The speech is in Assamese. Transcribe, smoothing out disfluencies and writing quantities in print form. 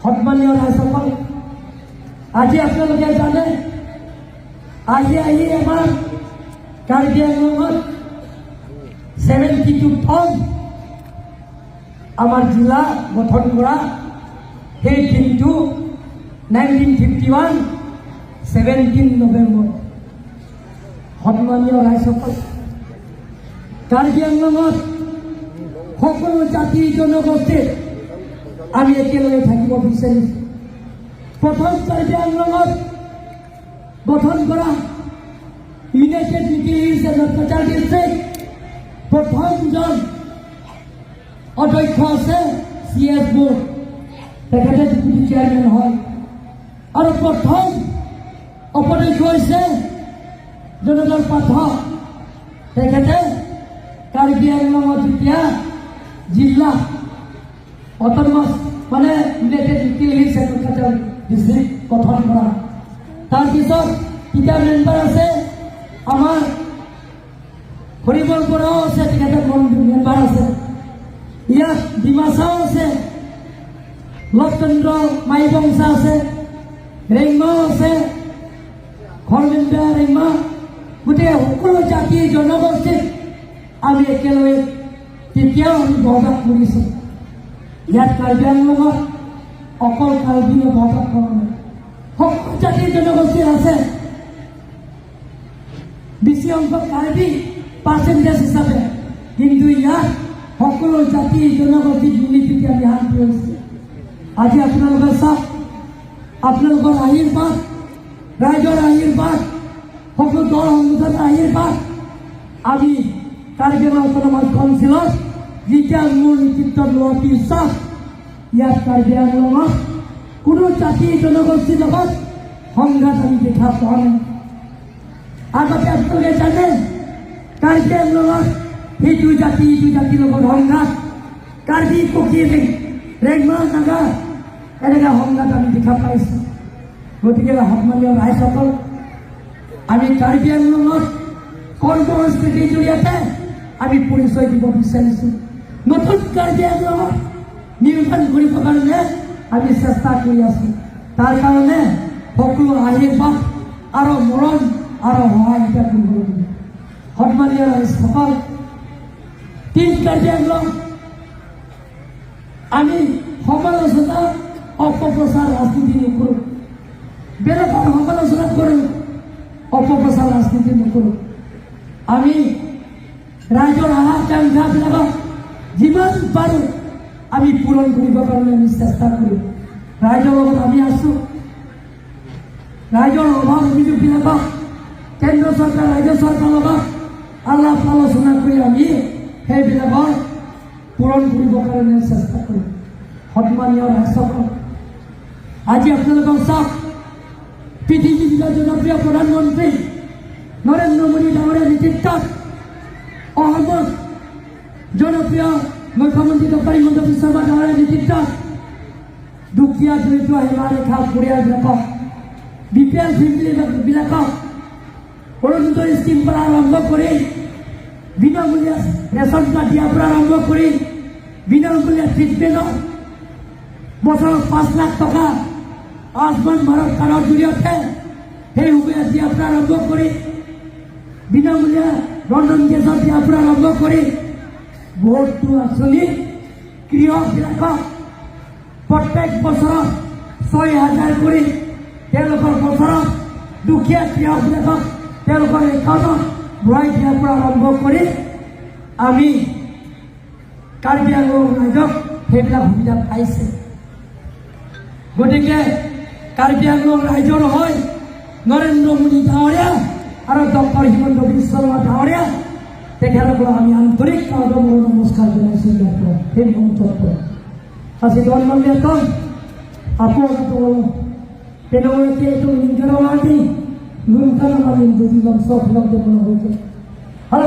সন্মানীয় ৰাইজসকল, আজি আপোনালোকে জানে, আহি আহি আমাৰ কাৰ্বি আংলঙত 72খন আমাৰ জিলা গঠন কৰা সেই দিনটো 1951, 17 November। সন্মানীয় ৰাইজসকল, কাৰ্বি আংলঙত সকলো জাতি জনগোষ্ঠীৰ আমি একেলগে থাকিব বিচাৰিছোঁ। প্ৰথম কাৰ্বি আংলঙত গঠন কৰা United Mikir Hills and Cachar District, প্ৰথমজন অধ্যক্ষ আছে চি এছ বোৰ্ড, তেখেতে ডেপুটি চেয়াৰমেন হয় আৰু প্ৰথম উপাধ্যক্ষ হৈছে জনগণ পাঠক। তেখেতে কাৰ্বি আংলঙত যেতিয়া জিলা অট'নমাছ মানে United Mikir Hills and Cachar District গঠন কৰা, তাৰপিছত তেতিয়া মেম্বাৰ আছে আমাৰ হৰিবল বৰাও আছে, তেখেতে মেম্বাৰ আছে। ইয়াত ডিমাচাও আছে, লক্ষচন্দ্ৰ মাইবংসা আছে, ৰেংমাও আছে, খৰমেন্দ্ৰা ৰেংমা। গতিকে সকলো জাতি জনগোষ্ঠীক আমি একেলগে তেতিয়াও আমি বসবাস কৰিছোঁ। ইয়াত কাৰ্বি আংলঙত অকল কাৰ্বিয়ে বসবাস কৰা নাই, সকলো জাতি জনগোষ্ঠীৰ আছে। বেছি অংশ কাৰ্বি পাৰ্চেণ্টেজ হিচাপে, কিন্তু ইয়াত সকলো জাতি জনগোষ্ঠীক মিলি প্ৰীতি আমি শান্তি হৈছে। আজি আপোনালোকে চাওক, আপোনালোকৰ আশীৰ্বাদ, ৰাইজৰ আশীৰ্বাদ, সকলো দল সংগঠনৰ আশীৰ্বাদ, আমি কাৰ্বি আংলং অট'নমাছ কাউন্সিলত যেতিয়া মোৰ নেতৃত্বত লোৱাৰ পিছত ইয়াত কাৰ্বি আংলঙত কোনো জাতি জনগোষ্ঠীৰ লগত সংঘাত আমি দেখা পোৱা নাই। আগতে আপোনালোকে জানে, কাৰ্বি আংলঙত সিটো জাতি ইটো জাতিৰ লগত সংঘাত, কাৰ্বি কুকি ৰেংমা নাগা এনেকুৱা সংঘাত আমি দেখা পাইছোঁ। গতিকে সন্মানীয় ৰাইজসকল, আমি কাৰ্বি আংলঙত কৰ্ম সংস্কৃতিৰ জৰিয়তে আমি পৰিচয় দিব বিচাৰিছোঁ। নতুন কাৰ্বি আংলঙত নিৰ্মাণ কৰিবৰ কাৰণে আমি চেষ্টা কৰি আছোঁ। তাৰ কাৰণে সকলো আশীৰ্বাদ আৰু মৰম আৰু সহায়িতা কৰিব লাগিব। সন্মানীয় ৰাইজসকল, তিন কাৰ্বি আংলং আমি সমালোচনা অপপ্ৰচাৰ ৰাজনীতি নকৰোঁ। বেলেগৰ সমালোচনা কৰোঁ, অপপ্ৰচাৰ ৰাজনীতি নকৰোঁ। আমি ৰাইজৰ আশা আকাংক্ষাবিলাকক যিমান পাৰোঁ আমি পূৰণ কৰিবৰ কাৰণে আমি চেষ্টা কৰিম। ৰাইজৰ লগত আমি আছোঁ। ৰাইজৰ অভাৱ অভিযোগবিলাকক কেন্দ্ৰ চৰকাৰ, ৰাজ্য চৰকাৰৰ লগত আলাপ আলোচনা কৰি আমি সেইবিলাকৰ পূৰণ কৰিবৰ কাৰণে চেষ্টা কৰিম। সন্মানীয় ৰাইজসকল, আজি আপোনালোকক চাওক, পৃথিৱীৰ ভিতৰত জনপ্ৰিয় প্ৰধানমন্ত্ৰী নৰেন্দ্ৰ মোদী ডাঙৰীয়াৰ নেতৃত্বত অসমত জনপ্ৰিয় মুখ্যমন্ত্ৰী ডক্টৰ হিমন্ত বিশ্ব শৰ্মা ডাঙৰীয়াৰ নেতৃত্বত দুখীয়া দৰিদ্ৰ সীমাৰেখা পৰিয়ালবিলাকক, বিপিএল ফেমিলিবিলাকক অৰুণোদয় স্কীম পৰা আৰম্ভ কৰি, বিনামূলীয়া ৰেচন কাৰ্ড দিয়াৰ পৰা আৰম্ভ কৰি, বিনামূলীয়া ট্ৰিটমেণ্টত বছৰত 5 লাখ টকা আয়ুষ্মান ভাৰত কাৰ্ডৰ জৰিয়তে সেই সুবিধা দিয়াৰ পৰা আৰম্ভ কৰি, বিনামূলীয়া ৰন্ধন গেছৰ দিয়াৰ পৰা আৰম্ভ কৰি বহুতো আঁচনি, কৃষকবিলাকক প্ৰত্যেক বছৰত 6,000 কৰি তেওঁলোকৰ বছৰত দুখীয়া কৃষকবিলাকক তেওঁলোকৰ একাউণ্টত ভৰাই দিয়াৰ পৰা আৰম্ভ কৰি আমি কাৰ্বি আংলং ৰাইজক সেইবিলাক সুবিধা পাইছে। গতিকে কাৰ্বি আংলং ৰাইজৰ হৈ নৰেন্দ্ৰ মোদী ডাঙৰীয়া আৰু ডক্টৰ হিমন্ত বিশ্ব শৰ্মা ডাঙৰীয়া, তেখেতসকলক আমি আন্তৰিক আদৰ নমস্কাৰ জনাইছোঁ ইয়াৰ পৰা, সেই মঞ্চৰ পৰা। আজি ধন্যবাদ আপো তেনেকৈ এইটো নিজৰ আমি লোনখান আমি বুজি ল'ম, চব লগ দিব হৈছে।